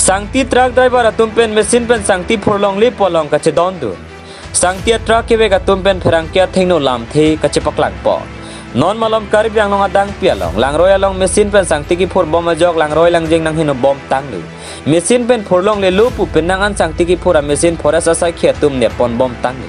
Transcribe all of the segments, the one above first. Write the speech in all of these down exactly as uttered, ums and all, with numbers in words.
Sangti truck driver atum pen machine pen sangti phurlongle pu along kachedondun. Sangti a truck kevek atum pen pherangke athengno lamthe kachepaklangpo. Non malom Karbi Anglong adangpi along, langroi along machine pen sangti kiphurbom ajok langroi langjeng nangheno bomtanglo. Machine pen phurlonglelo pu penang an sangti kiphur a machine forest asaikhi atum nepponbomtang ni.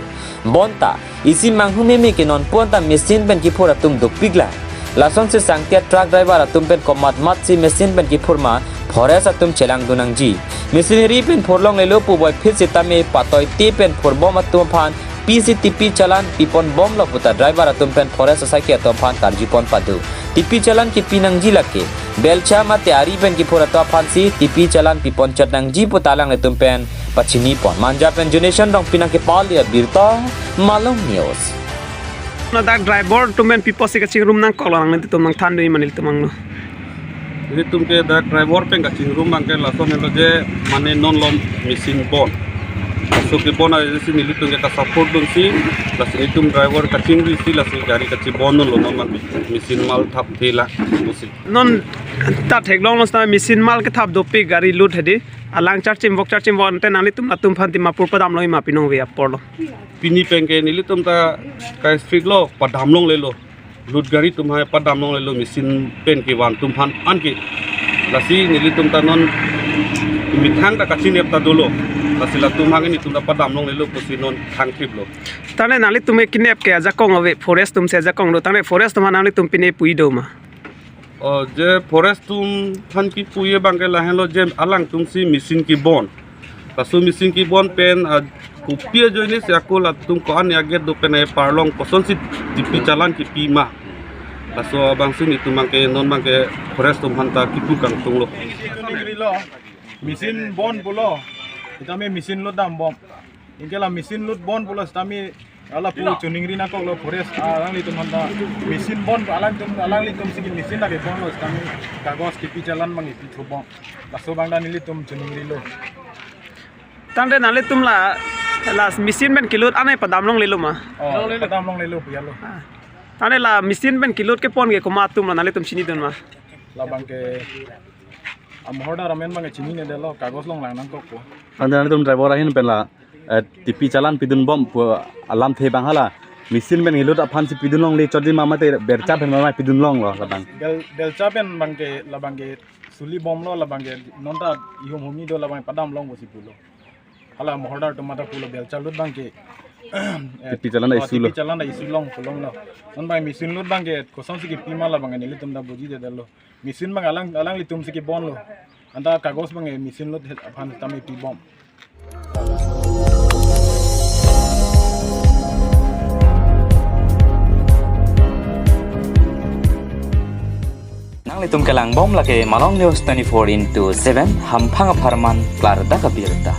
Bonta, isi manghumeme ke non puan ta machine pen kiphur atum dopiklang. Lasonsi sangti a truck driver atum pen komatmatsi machine pen kiphur ma forest atum chelangdun nangji. Machinery pen phurlonglelo pu boiphit sitame patoite pen phurbom atum aphan P C T P challan piponbomlo puta driver atum pen forest asaikhi atum aphan karjupon pado. T P challan kipi nangji lake. Belcha mate ari pen kiphur atum aphansi T P challan piponchot nangji puta alanglitum pen pachinipon. Manja pen Jonation Rongpi nangkepale abirta, Malong News. Na dak driver atum pen pi apotsi kachingrum nangkoklo, nanglitum nangthandunji ma nelitum angno. Nelitum ke dak driver pen kachingrum abangke lason helo je mane non malom machine bon. So kebon ajoksi nelitum ke ka-support dunsi, lasi nelitum driver kachingrisi lasi gari kachebondunlo non mane machine mal thapthela pusi. Non ta theklonglo seta machine mal kethap dopik gari lut hedi. Alang charchim vok charchim vok ante nanglitum latum aphan Dimapur padamlo ma pinong ve aporlo. Pini penke nelitum ta kai strict lo padamlonglelo. Lut gari atum hai padamlonglelo machine pen kevan atum aphan anke. Lasi nelitum ta non methang ta kachinep ta dolo. Lasi latum aphan nelitum ta padamlonglelo pusi non thangthiplo. Tangte nanglitum ke kinep ke ajakong ave, forest atumsi ajakong do. Tangte forest atum aphan nanglitum pine pui do ma? O, je forest atum aphan kipuji abangke lahenlo je alangtumsi machine kebon. Laso machine kebon pen, ah, kopi ajoinesi ako latum ko-an aget do pen ai parlong kosonsi T P challan kipi ma. Laso abangsi nelitum abangke non abangke forest atum aphan ta kipu kangtunglo. Machine bon pulo. Sitame machine lut dambom. Anke la machine lut bon pulo sitame hala pu chiningri nangkoklo forest alanglitum aphan ta. Machine bon alanglitum, alanglitumsi ke machine lake bonlo sitame kagos kipi challan abang kipi thubom. Laso abang ta nelitum chiningrilo. Tangte nanglitum la, la machine pen kelut an ai padamlonglelo ma? Oh, padamlonglelo pu alo. Ah. Tangte la machine pen kelut kepon ke komat atumlo nanglitum chinidun ma? Labangke amahorda ramen abangke chininedetlo, kagos longlang nangkokpo. Tangte nanglitum driver ahin pen la, eh, T P challan pidunbom pu alamthe abang hala. Machine pen kelut aphansi pidunlongle chotji ma mate belcha pen ma pidunlonglo labang? Bel-, belcha pen abangke labangke sulibomlo labangke non ta ihum humi do labang padamlong pusi pulo. Hala amahorda atum ta pulo belcha lut abangke, eh, T P challan ta oh, issue lo. T P challan ta issue long pulonglo. Non abang machine lut abangke kosonsi kipi ma labangke nelitum ta bujidetlo. Machine abang alang, alanglitumsi kebonlo. Anta kagos abangke machine lut aphan tame pibom. Nanglitum kelangbom lake Malong News twenty-four into seven, hamphang apharman klardak abirta.